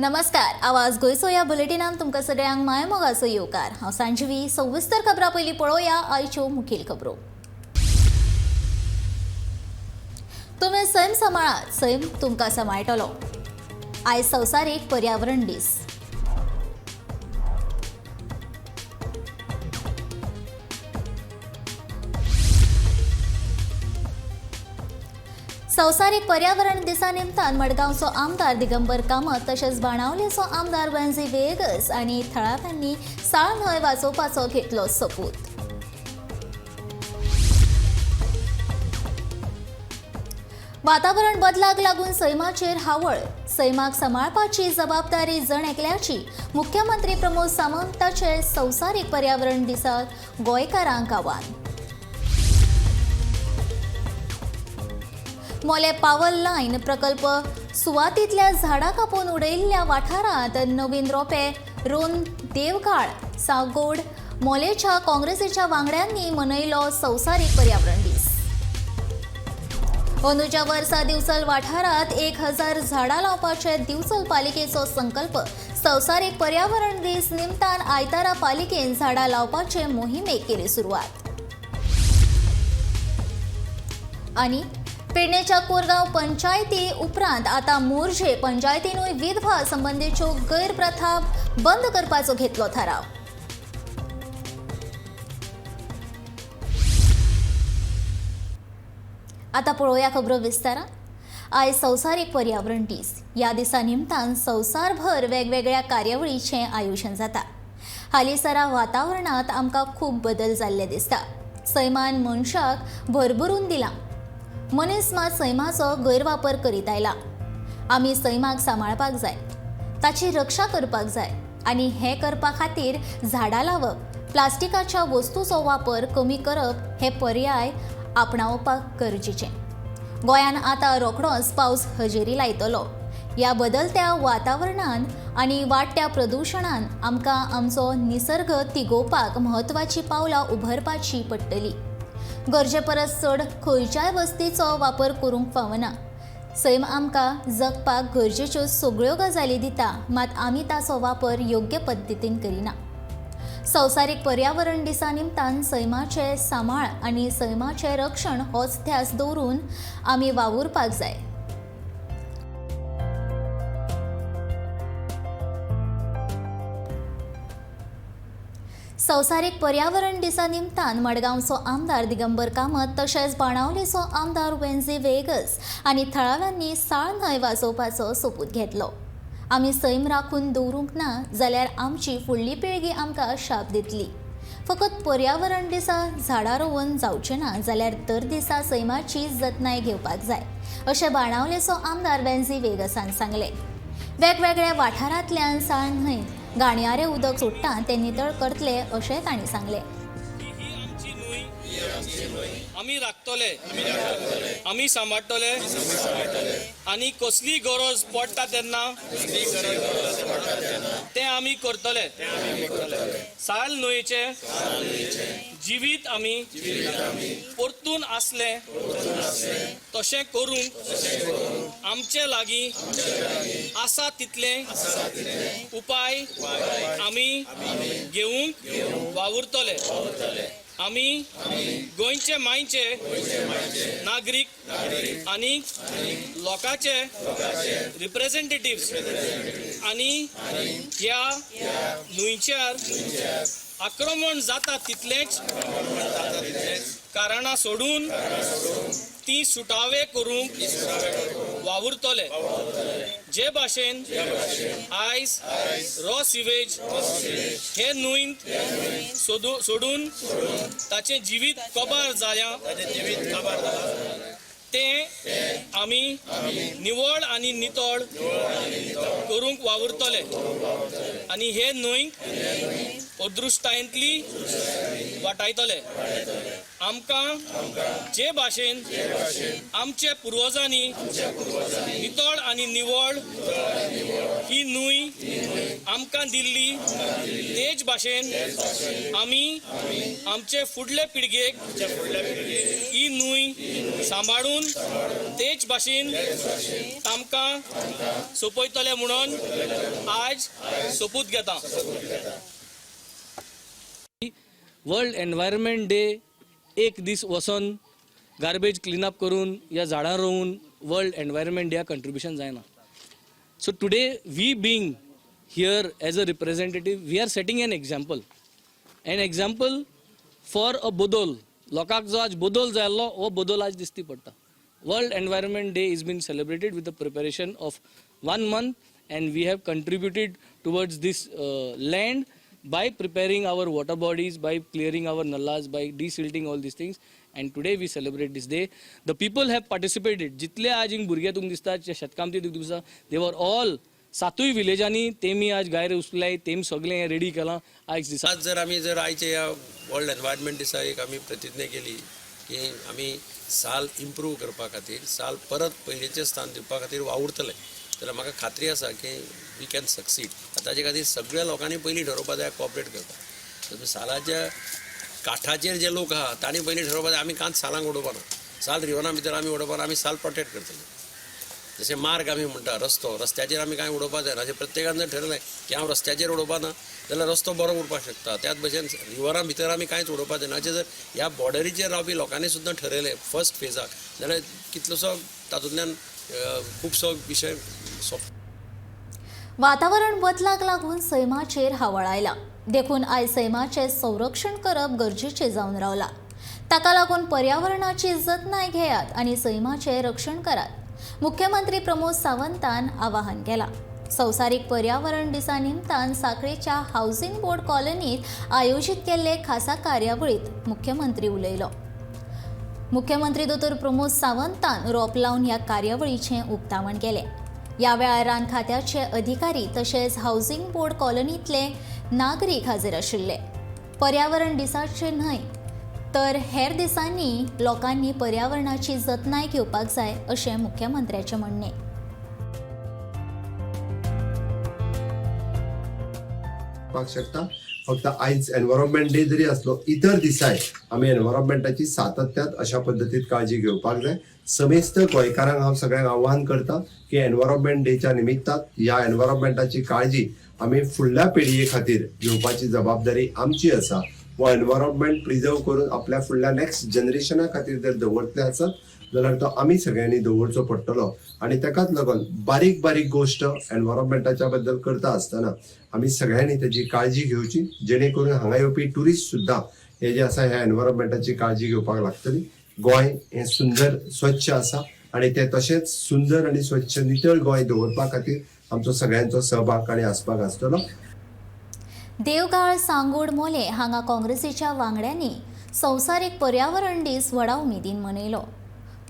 नमस्कार, आवाज गोंयचो ह्या बुलेटिनान तुमकां सगळ्यांक मायमोगाचो येवकार. हांव सांजवी. सविस्तर खबरां पयलीं पळोवया आयच्यो मुखेल खबरो. तुमी सैम सांबाळात, सैम तुमकां सांबाळटलो. आयज संवसारीक पर्यावरण दीस. संवसारीक पर्यावरण दिसा निमतान मडगांवचो आमदार दिगंबर कामत तशेंच बाणावलेचो आमदार वेन्झी वेगस आनी थळाव्यांनी साळ न्हंय वाचोवपाचो घेतलो सोपूत. वातावरण बदलाक लागून सैमाचेर हावळ, सैमाक सांबाळपाची जबाबदारी जण एकल्याची. मुख्यमंत्री प्रमोद सावंताचे संवसारीक पर्यावरण दिसा गोंयकारांक आव्हान. मोले पावर लायन प्रकल्प सुवातींतल्या झाडां कापून उडयिल्ल्या वाठारांत नवीन रोपे रोवन देवघाळ सागोड मोलेच्या काँग्रेसीच्या वांगड्यांनी मनयलो संवसारीक पर्यावरण दीस. अंदूच्या वर्सा दिवचल वाठारांत 1000 झाडां लावपाचे दिवचल पालिकेचो संकल्प. संवसारीक पर्यावरण दीस निमतान आयतारा पालिकेन झाडां लावपाचे मोहिमेक केली सुरवात. आनी पेडणेच्या कोरगांव पंचायती उपरांत आता मोरजे पंचायतीनूय विधवा संबंदीच्यो गैरप्रथा बंद करपाचो घेतलो थाराव. आता पळोवया खबरो विस्तारान. आयज संवसारीक पर्यावरण दीस. ह्या दिसा निमतान संवसारभर वेगवेगळ्या कार्यावळीचें आयोजन जाता. हालींसरा वातावरणांत आमकां खूब बदल जाल्ले दिसता. सैमान मनशाक भरभरून दिलां, मनीस मात सैमाचो गैरवापर करीत आयला. आमी सैमाक सांबाळपाक जाय, ताची रक्षा करपाक जाय आनी हें करपा खातीर झाडां लावप, प्लास्टिकाच्या वस्तूचो वापर कमी करप हे पर्याय आपणावपाक गरजेचें. गोंयान आतां रोखडोच पावस हजेरी लायतलो. ह्या बदलत्या वातावरणान आनी वाडट्या प्रदुशणान आमकां आमचो निसर्ग तिगोवपाक म्हत्वाचीं पावलां उबारपाची पडटली. गरजे परस चड खंयच्याय वस्तीचो वापर करूंक फावना. सैम आमकां जगपाक गरजेच्यो सगळ्यो गजाली दिता, मात आमी ताचो वापर योग्य पद्दतीन करिना. संवसारीक पर्यावरण दिसा निमतान सैमाचें सांबाळ आनी सैमाचें रक्षण होच ध्यास दवरून आमी वावुरपाक जाय. संवसारीक पर्यावरण दिसा निमतान मडगांवचो आमदार दिगंबर कामत तशेंच बाणावलेचो आमदार वेन्झी वेगस आनी थळाव्यांनी साळ न्हंय वाचोवपाचो सोपूत घेतलो. आमी सैम राखून दवरूंक ना जाल्यार आमची फुडली पिळगी आमकां शाप दितली. फकत पर्यावरण दिसा झाडां रोवन जावचें ना जाल्यार दर दिसा सैमाची जतनाय घेवपाक जाय, अशें बाणावलेचो आमदार वेन्झी वेगसान सांगलें. वेगवेगळ्या वाठारांतल्यान साळ न्हंय घाणयारें उदक सोडटा तें नितळ करतले अशें तांणी सांगलें. ही आमची न्हंय आमी राखतले, आमी सांबाळटले आनी कसली गरज पडटा तेन्ना तें आमी करतले. साल न्हंयेचें जिवीत आमी परतून आसलें तशें करूंक आमचे लागीं आसा तितले उपाय आमी घेवंक वावुरतले. आमी गोंयचे मायचे नागरीक आनी लोकांचे रिप्रेझेंटेटिव्स आनी ह्या न्हंयच्यार आक्रमण जाता तितलेंच कारणां सोडून ती सुटावे करूंक वावुरतले. जे भाशेन आयज रॉ सिवेज हे न्हंयंत सोडून ताचें जिवीत कबार जाल्या तें आमी निवळ आनी नितळ करूंक वावुरतले आनी हे न्हंयक अदृश्टायेंतली वाटायतले. आमकां जे भाशेन आमचे पुर्वजांनी नितळ आनी निवळ ही न्हंय आमकां दिल्ली, तेच भाशेन आमी आमचे फुडले पिळगेक ही न्हंय सांबाळून तेच भाशेन तांकां सोंपयतले म्हणून आज सोपूत घेता. वर्ल्ड एनवायरमेंट डे एक दीस वचोन गार्बेज क्लिनअप करून या झाडां रोवून वर्ल्ड एनवायरमेंट डे कंट्रिब्युशन जायना. So today we being here as a representative, we are setting an example for a बदल. लोकांक जो आज बदल जाय आसलो, हो बदल आज दिसती पडटा. World Environment Day is been celebrated with the preparation of one month, and we have contributed towards this land by preparing our water bodies, by clearing our nallas, by desilting all these things. And today we celebrate this day. The people have participated. जितले आज हिंग भुरगे तुमकां दिसता, जे शेतकामती तुमकां दिसता, they were all सातूय विलेजांनी तेमी आज गायरे उचलाय, तेमी सगळें हें रेडी केलां आयज दिसा. आज जर आमी जर आयच्या ह्या वर्ल्ड एनवायरमेंट दिसा एक आमी प्रतिज्ञा केली की आमी साल इम्प्रूव करपा खातीर, साल परत पयलींचें स्थान दिवपा खातीर वावुरतले, जाल्यार म्हाका खात्री आसा की we can succeed. ताजे खातीर सगळ्या लोकांनी पयलीं ठरोवपा जाय, कॉपरेट करपाक. सालाच्या काठाचेर जे लोक आहा तांणी पयलीं ठरोवपा जाय, आमी कांच सालांक उडोवपा ना, साल रिवरा भितर आमी उडोवपा ना, आमी साल प्रोटेक्ट करतले. जशें मार्ग आमी म्हणटा, रस्तो, रस्त्याचेर आमी कांय उडोवपा जायना, अशें प्रत्येकान जर ठरयलें की हांव रस्त्याचेर उडोवपा ना जाल्यार रस्तो बरो उरपाक शकता. त्याच भशेन रिवरा भितर आमी कांयच उडोवपा जायना, अशें जर ह्या बॉर्डरीचेर रावपी लोकांनी सुद्दां ठरयलें फर्स्ट फेजाक, जाल्यार कितलोसो तातूंतल्यान खुबसो विशय सोंप. वातावरण बदलाक लागून सैमाचेर हावळ आयला, देखून आयज सैमाचें संरक्षण करप गरजेचें जावन रावलां. ताका लागून पर्यावरणाची जतनाय घेयात आनी सैमाचें रक्षण करात, मुख्यमंत्री प्रमोद सावंतान आवाहन केलां. संवसारीक पर्यावरण दिसा निमतान साखळेच्या हावसिंग बोर्ड कॉलनीत आयोजीत केल्ले खासा कार्यावळीत मुख्यमंत्री उलयलो. मुख्यमंत्री दोतोर प्रमोद सावंतान रोप लावन ह्या कार्यावळीचें उक्तावण केलें. ह्या वेळार रान खात्याचे अधिकारी तशेंच हावसिंग बोर्ड कॉलनीतले नागरीक हाजीर आशिल्ले. पर्यावरण दिसाचे न्हय तर हेर दिसांनी लोकांनी पर्यावरणाची जतनाय घेवपाक जाय, अशें मुख्यमंत्र्याचें म्हणणें. करपाक शकता. फक्त आयज एनवायरमेंट डे जरी आसलो, इतर दिसाय आमी एनवायरमेंटाची सातत्यात अशा पद्दतीत काळजी घेवपाक जाय. समेस्त गोंयकारांक हांव सगळ्यांक आव्हान करता की एनवायरमेंट डेच्या निमित्तान ह्या एनवायरमेंटाची काळजी आमी फुडल्या पिळगे खातीर घेवपाची जबाबदारी आमची आसा. हो एनवायरमेंट प्रिजर्व करून आपल्या फुडल्या नेक्स्ट जनरेशना खातीर जर दवरतले आसत जाल्यार तो आमी सगळ्यांनी दवरचो पडटलो. आनी ताकाच लागून बारीक बारीक गोश्ट एनवायरमेंटाच्या बद्दल करता आसतना आमी सगळ्यांनी ताजी काळजी घेवची, जेणे करून हांगा येवपी ट्युरिस्ट सुद्दां हे जे आसा ह्या एनवायरमेंटाची काळजी घेवपाक लागतली. गोंय हें सुंदर स्वच्छ आसा आनी तें तशेंच सुंदर आनी स्वच्छ नितळ गोंय दवरपा खातीर आमचो सगळ्यांचो सहभाग आनी आसपाक आसतलो. देवगाळ, सांगोड, मोले हांगा काँग्रेसीच्या वांगड्यांनी संवसारीक पर्यावरण दीस व्हडा उमेदीन मनयलो.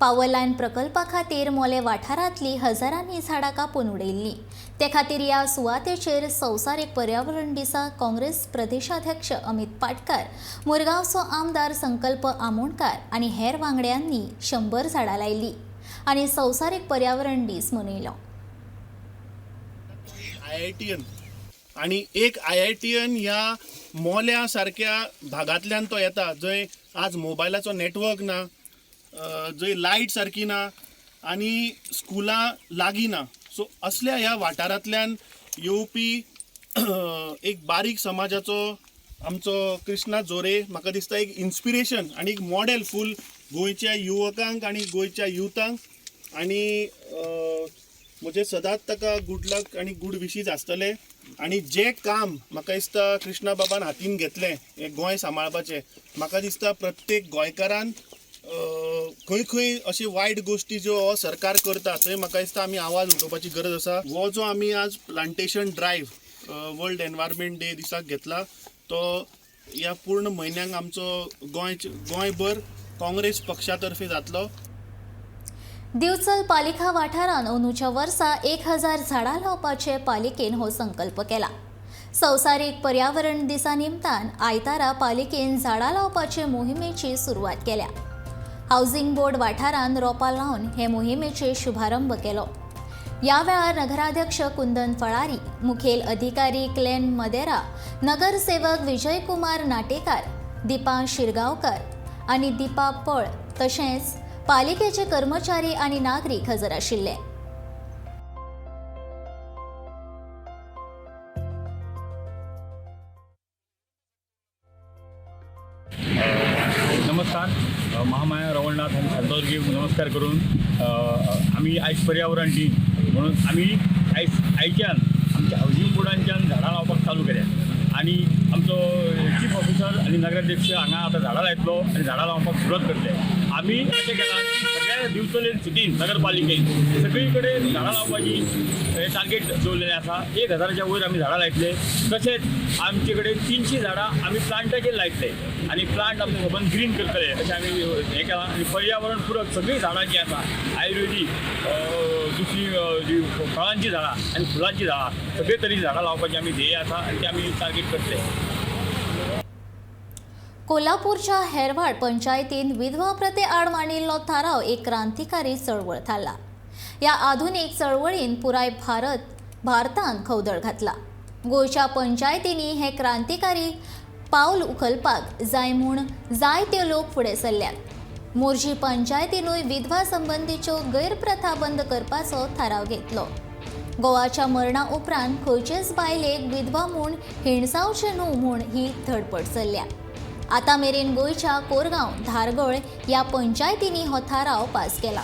पावर लायन प्रकल्पा खातीर मोले वाठारांतली हजारांनी झाडां कापून उडयल्लीं. ते खातीर ह्या सुवातेचेर संवसारीक पर्यावरण दिसा काँग्रेस प्रदेशाध्यक्ष अमित पाटकार, मुरगांवचो आमदार संकल्प आमोणकार आनी हेर वांगड्यांनी 100 झाडां लायलीं आनी संवसारीक पर्यावरण दीस मनयलो. आयआयटीयन आणि एक आयआयटीयन ह्या मोल्या सारक्या भागांतल्यान तो येता, जंय आज मोबायलाचो नेटवर्क ना, जंय लायट सारकी ना आनी स्कुलां लागीं ना. सो असल्या ह्या वाठारांतल्यान येवपी एक बारीक समाजाचो आमचो कृष्णा जोरे म्हाका दिसता एक इन्स्पिरेशन आनी एक मॉडेल फूल गोंयच्या युवकांक आनी गोंयच्या युथांक. आनी म्हजें सदांच ताका गूड लक आनी गूड विशीज आसतले. आनी जें काम म्हाका दिसता कृष्णा बाबान हातीन घेतलें हें गोंय सांबाळपाचें, म्हाका दिसता प्रत्येक गोंयकारान खंय खंय अशी वायट गोश्टी ज्यो हो सरकार करता थंय म्हाका दिसता आमी आवाज उठोवपाची गरज आसा. हो जो आमी आज plantation drive World Environment Day दिसाक घेतला, तो ह्या पूर्ण म्हयन्याक आमचो गोंय गोंयभर काँग्रेस पक्षा तर्फे जातलो. दिवचल पालिका वाठारांत अंदूच्या वर्सा 1000 झाडां लावपाचे पालिकेन हो संकल्प केला. संवसारीक पर्यावरण दिसा निमतान आयतारा पालिकेन झाडां लावपाचे मोहिमेची सुरवात केल्या. हावसिंग बोर्ड वाठारांत रोपां लावन हे मोहिमेचे शुभारंभ केलो. ह्या वेळार नगराध्यक्ष कुंदन फळारी, मुखेल अधिकारी क्लेन मदेरा, नगरसेवक विजयकुमार नाटेकार, दीपा शिरगांवकर आनी दीपा पळ तशेंच पालिकेचे कर्मचारी आनी नागरीक हजर आशिल्ले. नमस्कार. महामाया रवळनाथ आनी शांतादुर्गेक नमस्कार करून आमी आयज पर्यावरण दिन म्हणून आमी आयज आयच्यान आमच्या हावजींग बोर्डांच्यान झाडां लावपाक चालू केल्या आनी आमचो चीफ ऑफिसर आनी नगराध्यक्ष हांगा आतां झाडां लायतलो आनी झाडां लावपाक सुरवात करतले. आमी अशें केलां की सगळ्या दिवचले सिटीन नगरपालिकेन सगळी कडेन झाडां लावपाची टार्गेट दवरलेलें आसा. 1000च्या वयर आमी झाडां लायतले. तशेंच आमचे कडेन 300 झाडां आमी प्लांटाचेर लायतले आनी प्लांट आमचे सबंद ग्रीन करतले अशें आमी हें केलां. आनी पर्यावरण पुरक सगळीं झाडां जीं आसा, आयुर्वेदीक, दुसरी जी फळांची झाडां आनी फुलांची झाडां, सगळे तरेची झाडां लावपाची आमी ध्येय आसा आनी ते आमी टार्गेट करतले. कोल्हापूरच्या हेरवाड पंचायतीन विधवा प्रथे आड मांडिल्लो थाराव एक क्रांतिकारी चळवळ थारला. ह्या आधुनीक चळवळीन पुराय भारतान खवदळ घातला. गोंयच्या पंचायतींनी हे क्रांतिकारी पावल उखलपाक जाय म्हूण जायते लोक फुडें सरल्यात. मोरजी पंचायतीनूय विधवा संबंदीच्यो गैरप्रथा बंद करपाचो थाराव घेतलो. गोवाच्या मरणा उपरांत खंयचेच बायलेक विधवा म्हूण हिणसावचें न्हू म्हूण ही धडपड चल्ल्या. आतां मेरेन गोंयच्या कोरगांव, धारगळ ह्या पंचायतींनी हो थाराव पास केला.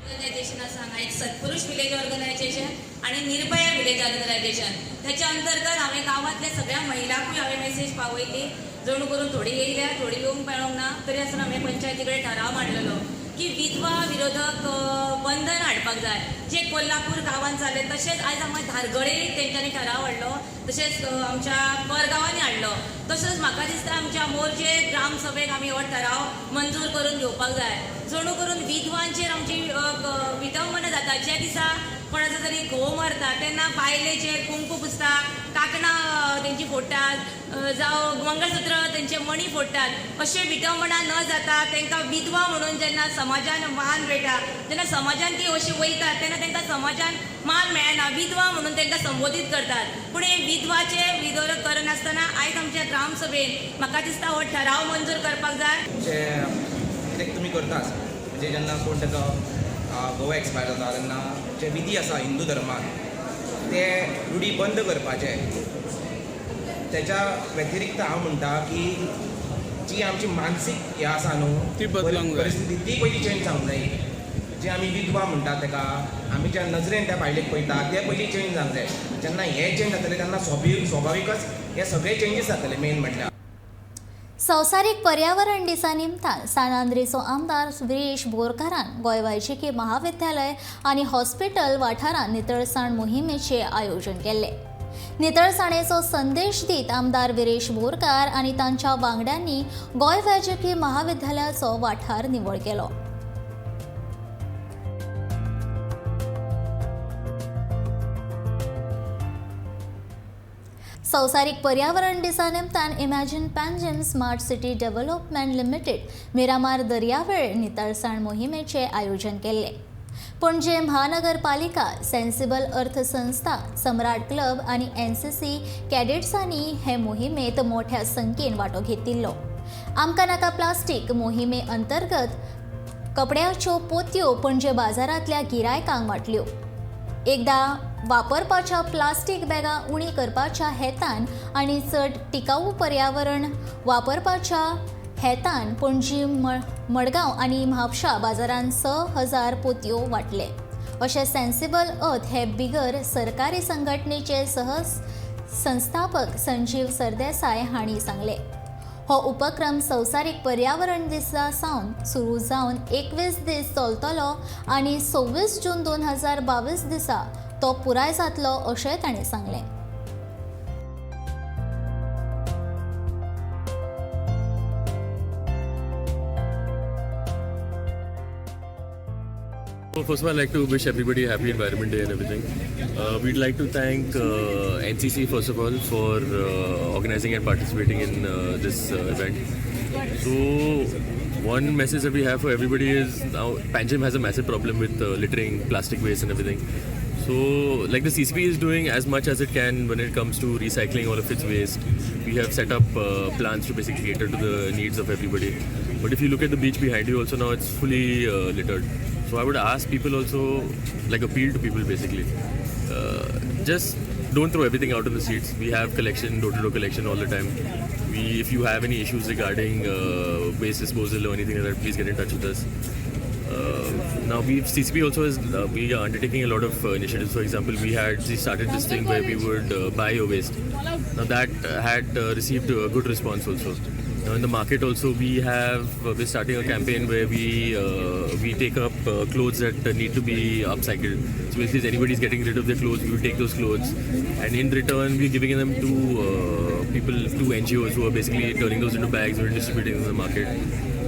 ऑर्गनायझेशन आसा हांगा एक सत्पुरुष विलेज ऑर्गनायझेशन आनी निर्भया विलेज ऑर्गनायझेशन. त्याच्या अंतर्गत हांवें गांवांतल्या सगळ्या महिलांकूय हांवें मेसेज पावयली, जणू करून थोडी येयल्या, थोडी येवंक मेळोंक ना, तरी आसतना हांवें पंचायती कडेन ठराव मांडलेलो की विधवा विरोधक बंधन हाडपाक जाय. जे कोल्हापूर गांवांत जालें तशेंच आयज आमकां धारगळे तेंच्यांनी ठराव हाडलो, तशेंच आमच्या कोरगांवांनी हाडलो. तसोच म्हाका दिसता आमच्या मोरजे ग्रामसभेक आमी हो ठराव मंजूर करून घेवपाक जाय, जणू करून विधवांचेर आमची विटंबना जाता. ज्या दिसा कोणाचो तरी घोव मरता तेन्ना बायलेचेर कुंकू पुसता, कांकणां तेंची फोडटात, जावं मंगळसूत्र तेंचे मणी फोडटात. अशें विटंबना न जाता तांकां विधवा म्हणून जेन्ना समाजान मान मेळटा, जेन्ना समाजान ती अशी वयतात तेन्ना तांकां समाजान मान मेळना, विधवा म्हणून तांकां संबोधीत करतात. पूण हे विधवाचे विरोध करनासतना आयज आमच्या ग्रामसभेन म्हाका दिसता हो ठराव मंजूर करपाक जाय. जे कितें तुमी करता म्हणजे जेन्ना कोण ताचो घोव एक्सपायर जाता तेन्ना जे विधी आसा हिंदू धर्मान ते रुढी बंद करपाचे. तेच्या व्यतिरिक्त हांव म्हणटा की जी आमची मानसीक हें आसा न्हू ती बदलूंक जाय, परिस्थिती ती पयलीं चेंज जावंक जाय. जे आमी विधवा म्हणटा ताका आमी ज्या नजरेन त्या बायलेक पळयता ते पयलीं चेंज जावंक जाय. जेन्ना हें चेंज जातलें तेन्ना स्वाभाविकच हे सगळे चेंजीस जातले मेन म्हटल्यार. संवसारीक पर्यावरण दिसा निमतान सान आंद्रेचो आमदार विरेश बोरकारान गोंय वैजकी महाविद्यालय आनी हॉस्पिटल वाठारांत नितळसाण मोहिमेचें आयोजन केल्लें. नितळसाणेचो संदेश दीत आमदार विरेश बोरकार आनी तांच्या वांगड्यांनी गोंय वैजकी महाविद्यालयाचो वाठार निवळ केलो. संवसारीक पर्यावरण दिसा निमतान Imagine Panjim smart city development limited Miramar दर्यावेळ नितळसाण मोहिमेचें आयोजन केल्लें. पणजे महानगरपालिका, सेन्सिबल अर्थ संस्था, सम्राट क्लब आनी NCC कॅडेट्सांनी हे मोहिमेंत मोठ्या संख्येन वांटो घेतिल्लो. आमकां नाका प्लास्टीक मोहिमे अंतर्गत कपड्याच्यो पोतयो पणजे बाजारांतल्या गिरायकांक वांटल्यो. एकदा वापरपाच्या प्लास्टीक बॅगां उणी करपाच्या हेतान आनी चड टिकाऊ पर्यावरण वापरपाच्या हेतान पणजी, मडगांव आनी म्हापशा बाजारांत 6000 पोतयो वांटले. अशें सेन्सिबल अर्थ हे बिगर सरकारी संघटनेचे सह संस्थापक संजीव सरदेसाय हांणी सांगलें. हो उपक्रम संवसारीक पर्यावरण दिसा सावन सुरू जावन 21 दीस चलतलो आनी 26 जून 2022 दिसा तो पुराय जातलो अशें ताणें सांगलें. Well, first of all, I'd like to wish everybody a happy Environment Day and everything. We'd like to thank NCC, first of all, for organizing and participating in this event. So, one message that we have for everybody is now Panjim has a massive problem with littering, plastic waste, and everything. So, like the CCP is doing as much as it can when it comes to recycling all of its waste. We have set up plans to basically cater to the needs of everybody. But if you look at the beach behind you, also now it's fully littered. So I would ask people also, like appeal to people basically, just don't throw everything out on the streets. We have collection, door-to-door collection all the time. If you have any issues regarding waste disposal or anything like that, please get in touch with us. Now we've CCP also is we are undertaking a lot of initiatives. For example, we started this thing where we would buy your waste. Now that had received a good response also. Now in the market also we have we're starting a campaign where we take up clothes that need to be upcycled. So basically, if anybody's getting rid of their clothes, we will take those clothes, and in return we're giving them to people, to NGOs who are basically turning those into bags and distributing them in the market.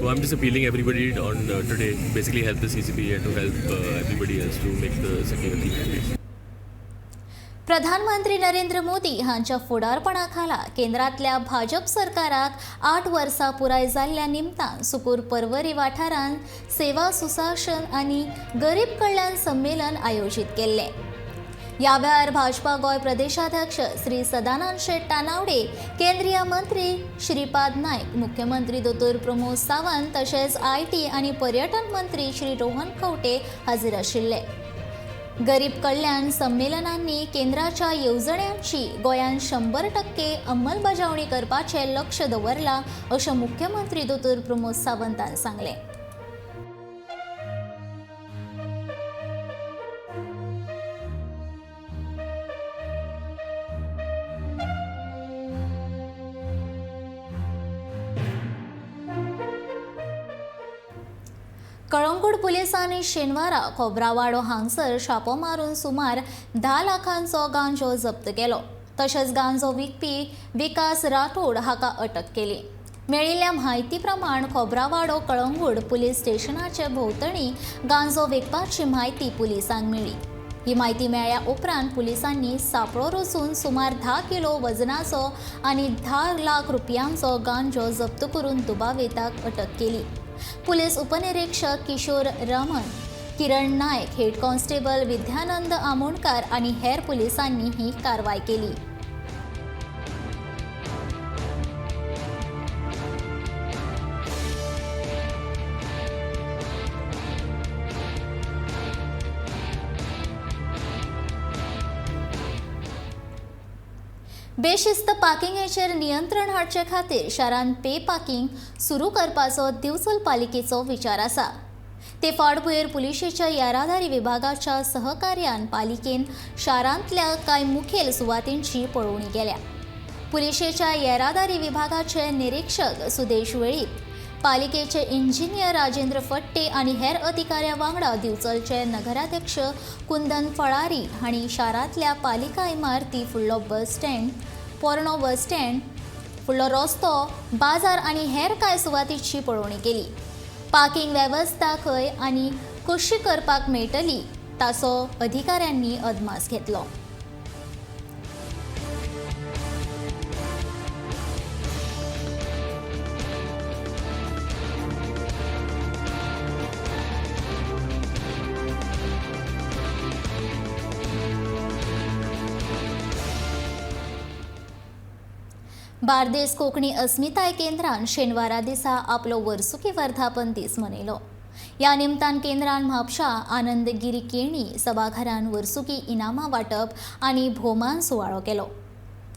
So I'm just appealing everybody on today, basically help the CCP and to help everybody else to make the city a clean place. प्रधानमंत्री नरेंद्र मोदी हांच्या फुडारपणा खाला केंद्रांतल्या भाजप सरकाराक 8 वर्सां पुराय जाल्ल्या निमतान सुकूर पर्वरी वाठारांत सेवा सुशासन आनी गरीब कल्याण संमेलन आयोजीत केल्लें. ह्या वेळार भाजपा गोंय प्रदेशाध्यक्ष श्री सदानंद शेट तानावडे, केंद्रीय मंत्री श्रीपाद नायक, मुख्यमंत्री दोतोर प्रमोद सावंत तशेंच IT आनी पर्यटन मंत्री श्री रोहन खंवटे हाजीर आशिल्ले. गरीब कल्याण संमेलनांनी केंद्राच्या येवजण्यांची गोंयांत 100% अंमलबजावणी करपाचें लक्ष दवरलां अशें मुख्यमंत्री दोतोर प्रमोद सावंतान सांगलें. कळंगूट पुलिसांनी शेनवारा खोब्रावाडो हांगसर छापो मारून सुमार 10 लाखांचो गांजो जप्त केलो. तशेंच गांजो विकपी विकास राठोड हाका अटक केली. मेळिल्ल्या म्हायती प्रमाण खोब्रावाडो कळंगूट पुलीस स्टेशनाचे भोंवतणी गांजो विकपाची म्हायती पुलिसांक मेळ्ळी. ही म्हायती मेळ्ळ्या उपरांत पुलिसांनी सापळो रचून सुमार 10 किलो वजनाचो आनी 10 लाख रुपयांचो गांजो जप्त करून दुबाविताक अटक केली. पुलीस उपनिरीक्षक किशोर रमन, किरण नायक, हेड कॉन्स्टेबल विद्यानंद आमोणकर आनी हेर पुलिसांनी ही कारवाय केली. बेशिस्त पार्किंगेचेर नियंत्रण हाडचे खातीर शारांत पे पार्किंग सुरू करपाचो दिवचल पालिकेचो विचार आसा. ते फाटभुंयेर पुलिशेच्या येरादारी विभागाच्या सहकार्यान पालिकेन शारांतल्या कांय मुखेल सुवातींची पळोवणी केल्या. पुलिशेच्या येरादारी विभागाचे निरीक्षक सुदेश वेळीप, पालिकेचे इंजिनियर राजेंद्र फट्टे आनी हेर अधिकाऱ्यां वांगडा दिवचलचे नगराध्यक्ष कुंदन फळारी हांणी शारांतल्या पालिका इमारती फुडलो बस स्टँड, पोरणो बस स्टँड, फुडलो रस्तो, बाजार आनी हेर कांय सुवातीची पळोवणी केली. पार्किंग वेवस्था खंय आनी कशी करपाक मेळटली ताचो अधिकाऱ्यांनी अदमास घेतलो. बार्देस कोंकणी अस्मिताय केंद्रान शेनवारा दिसा आपलो वर्सुकी वर्धापन दीस मनयलो. ह्या निमतान केंद्रान म्हापशा आनंदगिरी केणी सभाघरान वर्सुकी इनामां वांटप आनी भोवमान सुवाळो केलो.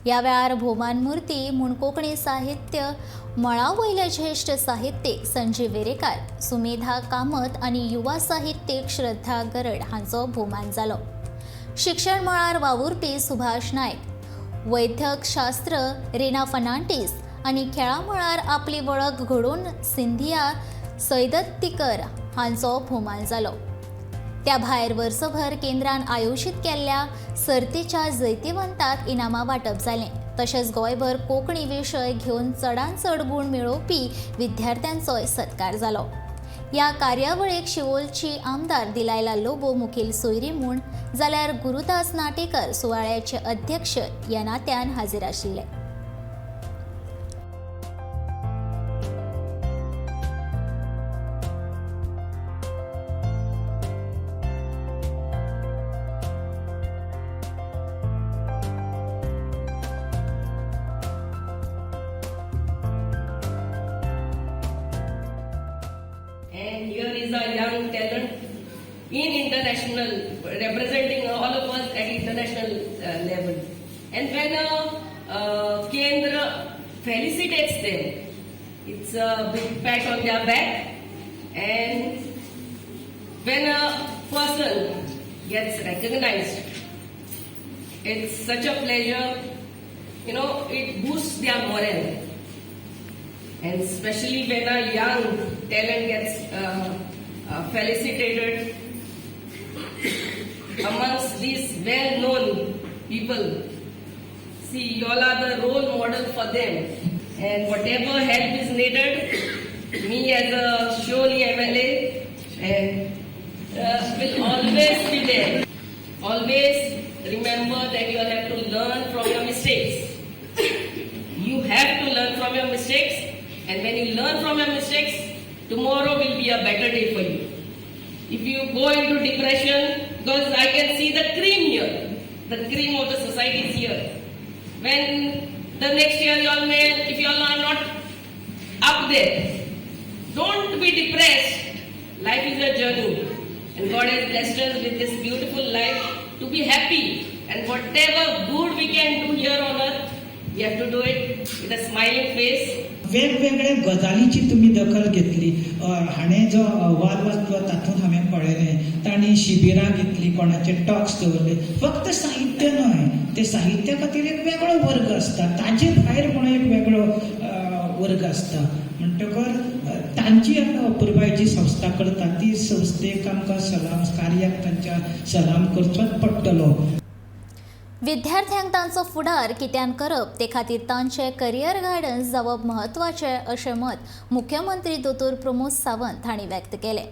ह्या वेळार भोवमान मूर्ती म्हूण कोंकणी साहित्य मळा वयले ज्येश्ठ साहित्यीक संजीव वेरेकार, सुमेधा कामत आनी युवा साहित्यीक श्रद्धा गरड हांचो भोवमान जालो. शिक्षण मळार वावुरपी सुभाष नायक, वैद्यकशास्त्र रेना फर्नांडीस आनी खेळा मळार आपली वळख घडोवन सिंधिया सैदत्तीकर हांचो भोवमान जालो. त्या भायर वर्सभर केंद्रान आयोजीत केल्ल्या सर्तीच्या जैतिवंताक इनामां वांटप जालें. तशेंच गोंयभर कोंकणी विशय घेवन चडांत चड गूण मेळोवपी विद्यार्थ्यांचोय सत्कार जालो. ह्या कार्यावळीक शिवोलची आमदार दिलायला लोबो मुखेल सोयरी म्हूण जाल्यार गुरुदास नाटेकर सुवाळ्याचे अध्यक्ष ह्या नात्यान हाजीर आशिल्ले. And here is a young talent in international, representing all of us at international level. And when a Kendra felicitates them, it's a big pat on their back. And when a person gets recognized, it's such a pleasure. You know, it boosts their morale. And especially when a young talent gets felicitated amongst these well-known people. See, you all are the role model for them. And whatever help is needed, me as a Siolim MLA and, will always be there. Always remember that you all have to learn from your mistakes. You have to learn from your mistakes, and when you learn from your mistakes, tomorrow will be a better day for you. If you go into depression, because I can see the cream here, the cream of the society is here. When the next year you all may, if you all are not up there, don't be depressed. Life is a journey, and God has blessed us with this beautiful life to be happy. And whatever good we can do here on earth, we have to do it with a smiling face. वेगवेगळ्या गजालीची तुमी दखल घेतली. हाणें जो अहवाल वाचलो तातूंत हांवें पळयलें, तांणी शिबिरां घेतली, कोणाचे टॉक्स दवरले. फक्त साहित्य न्हय, ते साहित्या खातीर एक वेगळो वर्ग आसता, ताजे भायर म्हणून एक वेगळो वर्ग आसता. म्हणटकर तांची आतां अपुरबाय जी संस्था करता ती संस्थेक आमकां सलाम, कार्याक तांच्या सलाम करचोच पडटलो. विद्यार्थ्यांक तांचो फुडार कित्यान करप ते खातीर तांचें करियर गायडन्स जावप म्हत्वाचें अशें मत मुख्यमंत्री दोतोर प्रमोद सावंत हांणी व्यक्त केलें.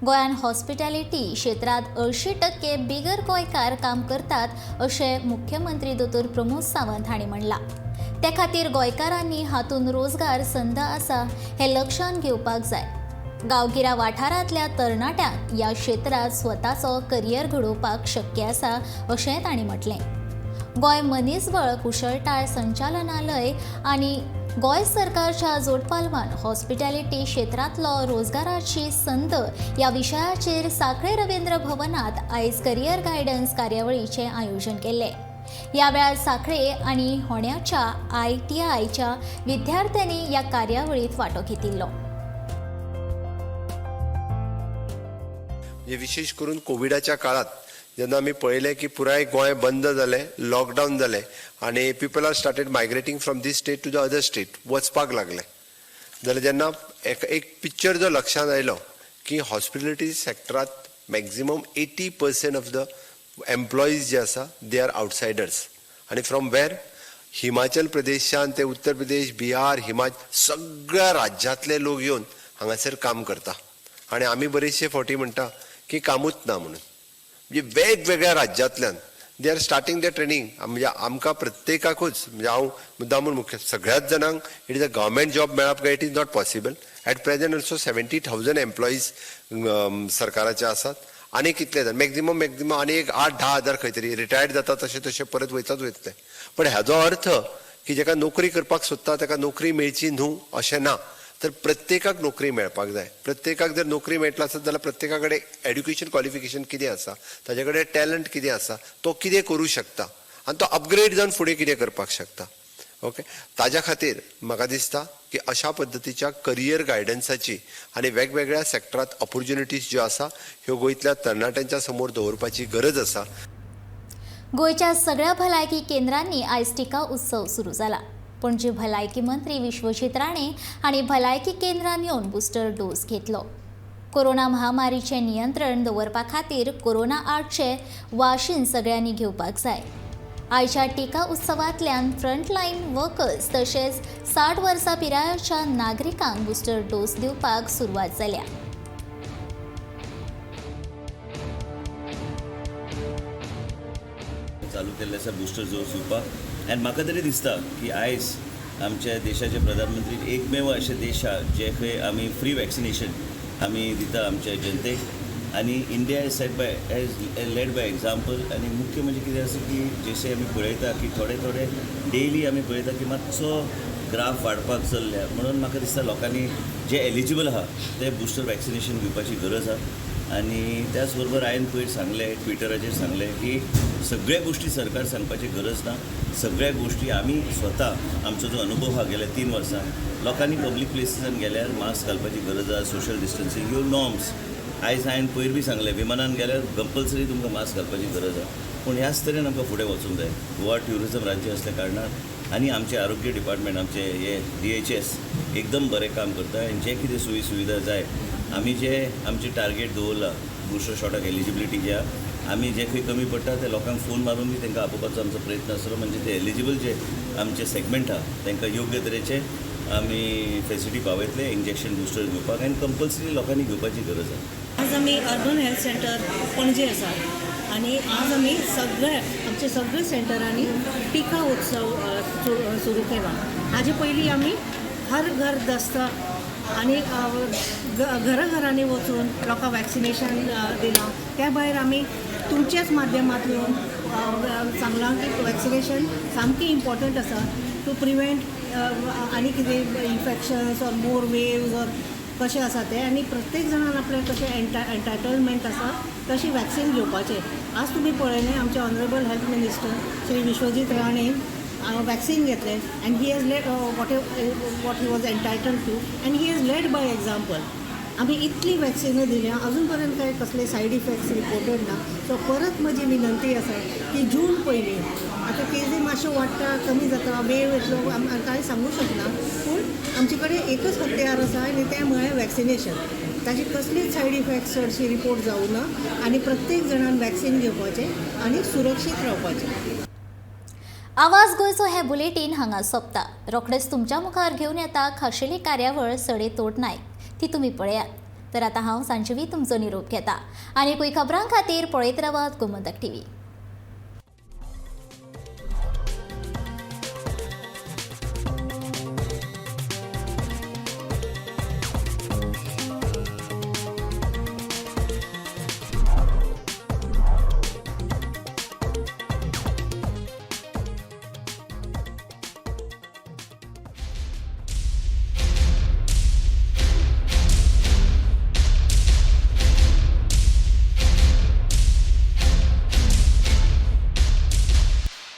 गोंयान हॉस्पिटॅलिटी क्षेत्रांत 80% बिगर गोंयकार काम करतात अशें मुख्यमंत्री दोतोर प्रमोद सावंत हांणी म्हणलां. ते खातीर गोंयकारांनी हातूंत रोजगार संद आसा हें लक्षांत घेवपाक जाय. गांवगिऱ्या वाठारांतल्या तरणाट्यांक ह्या क्षेत्रांत स्वताचो करियर घडोवपाक शक्य आसा अशें तांणी म्हटलें. गोंय मनीसबळ कुशळटाय संचालनालय आनी गोंय सरकारच्या जोडपालवान हॉस्पिटॅलिटी क्षेत्रांतलो रोजगाराची संद ह्या विशयाचेर सांखळे रवींद्र भवनात आयज करियर गायडन्स कार्यावळीचें आयोजन केल्लें. ह्या वेळार सांखळे आनी होण्याच्या ITIच्या विद्यार्थ्यांनी ह्या कार्यावळींत वांटो घेतिल्लो. म्हणजे विशेष करून कोविडाच्या काळात जेन्ना आमी पळयलें की पुराय गोंय बंद जालें, लॉकडावन जालें आनी people are started migrating from this state to the other state वचपाक लागले, जाल्यार जेन्ना एक पिक्चर जो लक्षांत आयलो की हॉस्पिटॅलिटी सेक्टरांत maximum 80% of the employees जे आसा they are outsiders आनी फ्रॉम वेर हिमाचल प्रदेशान ते उत्तर प्रदेश, बिहार, हिमाचल सगळ्या राज्यांतले लोक येवन हांगासर काम करता आनी आमी बरेचशे फावटी म्हणटा की कामूच ना म्हणून. म्हणजे वेगवेगळ्या राज्यांतल्यान they are starting the training. म्हणजे आमकां प्रत्येकाकूच, म्हणजे हांव मुद्दामून मुख्य सगळ्याच जाणांक it is a government job मेळप काय it is not possible. At present also 70,000 employees सरकाराचे आसात आनी कितले जाण मॅक्झिमम आनी एक 8-10 हजार खंय तरी रिटायर्ड जाता, तशें तशें परत वयताच वयतले. पण हाजो अर्थ की जेका नोकरी करपाक सोदता ताका नोकरी मेळची न्हू अशें ना, तर प्रत्येकाक नोकरी मेळपाक जाय. प्रत्येकाक जर नोकरी मेळटलो आसत जाल्यार प्रत्येका कडेन एड्युकेशन क्वॉलिफिकेशन कितें आसा, ताजे कडेन टॅलंट कितें आसा, तो कितें करूं शकता आनी तो अपग्रेड जावन फुडें कितें करपाक शकता. ओके, ताज्या खातीर म्हाका दिसता की अशा पद्दतीच्या करियर गायडन्साची आनी वेगवेगळ्या सेक्टरांत ऑपॉर्च्युनिटीज ज्यो आसा ह्यो गोंयतल्या तरणाट्यांच्या समोर दवरपाची गरज आसा. गोंयच्या सगळ्या भलायकी केंद्रांनी आयज टिका उत्सव सुरू जाला. पणजे भलायकी मंत्री विश्वजीत राणे हांणी भलायकी केंद्रान येवन बुस्टर डोस घेतलो. कोरोना महामारीचें नियंत्रण दवरपा खातीर कोरोना आडचें वाशीन सगळ्यांनी घेवपाक जाय. आयच्या टिका उत्सवांतल्यान फ्रंटलायन वर्कर्स तशेंच 60 वर्सां पिरायेच्या नागरिकांक बुस्टर डोस दिवपाक सुरवात जाल्या. चालू केल्लें आसा बुस्टर डोस दिवपाक. आनी म्हाका तरी दिसता की आयज आमच्या देशाचे प्रधानमंत्री एकमेव अशे देश आहा जे खंय आमी फ्री वॅक्सिनेशन आमी दिता आमच्या जनतेक आनी India is set by has led by example. आनी मुख्य म्हणजे कितें आसा की जशें आमी पळयता की थोडे थोडे डेली आमी पळयता की मातसो ग्राफ वाडपाक चल्ल्या, म्हणून म्हाका दिसता लोकांनी जे एलिजिबल आहा ते बुस्टर वॅक्सिनेशन घेवपाची गरज आहा. आनी त्याच बरोबर हांवें पयर सांगलें, ट्विटराचेर सांगलें की सगळ्या गोश्टी सरकार सांगपाची गरज ना, सगळ्या गोश्टी आमी स्वता आमचो जो अनुभव आहा गेल्या 3 वर्सां लोकांनी पब्लीक प्लेसीसान गेल्यार मास्क घालपाची गरज आहा, सोशल डिस्टन्सींग ह्यो नॉर्म्स. आयज हांवें पयर बी सांगलें विमानान गेल्यार कंपल्सरी तुमकां मास्क घालपाची गरज आहा, पूण ह्याच तरेन आमकां फुडें वचूंक जाय. गोवा ट्युरिजम राज्य आसल्या कारणान आनी आमचें आरोग्य डिपार्टमेंट आमचें हे DHS एकदम बरें काम करता आनी जे कितें सोयी सुविधा जाय आमी जे आमचें टार्गेट दवरलां बुस्टर शॉटाक एलिजिबिलिटी जे आहा आमी जे खंय कमी पडटा ते लोकांक फोन मारून बी तांकां आपोवपाचो आमचो प्रयत्न आसतलो. म्हणजे ते एलिजिबल जे आमचे सेगमेंट आहा तांकां योग्य तरेचे आमी फेसिलिटी पावयतले इंजेक्शन बुस्टर घेवपाक आनी कंपल्सरी लोकांनी घेवपाची गरज आहा. आज आमी अर्बन हेल्थ सेंटर पणजे आसा आनी आज आमी सगळे आमचे सगळे सेंटरांनी टिका उत्सव सुरू केला. हाजे पयलीं आमी हर घर दस्तक आनी घराघरांनी वचून लोकांक वॅक्सिनेशन दिलां. त्या भायर आमी तुमच्याच माध्यमांतल्यान सांगलां की वॅक्सिनेशन सामकें इम्पॉर्टंट आसा टू प्रिवेंट आनी कितें infections or more waves or कशें आसा तें. आनी प्रत्येक जाणान आपलें कशें एन्टायटलमेंट आसा तशी वॅक्सिन घेवपाचें. आज तुमी पळयलें आमचे honourable health minister Shri Vishwajit Rane vaccine घेतलें and he has led what he was entitled to and he has led by example. आमी इतली वॅक्सिनां दिल्या अजून पर्यंत कांय कसले सायड इफेक्ट्स रिपोर्टेड ना. सो परत म्हजी विनंती आसा की जून पयलीं आतां केजी मातश्यो वाडटा कमी जाता वेव येतलो कांय सांगूं शकना, पूण आमचे कडेन एकच हत्यार आसा आनी तें म्हळ्यार वॅक्सिनेशन. ताची कसलीच सायड इफेक्ट्स चडशी रिपोर्ट जावं ना आनी प्रत्येक जाणान वॅक्सिन घेवपाचें आनी सुरक्षीत रावपाचें. आवाज गोंयचो हे बुलेटीन हांगा सोंपता. रोखडेच तुमच्या मुखार घेवन येता खाशेली कार्यावळ सडे तोड नायक, ती तुमी पळयात. तर आतां हांव सांजवी तुमचो निरोप घेता आनी खबरां खातीर पळयत रावात गोमंतक टीव्ही.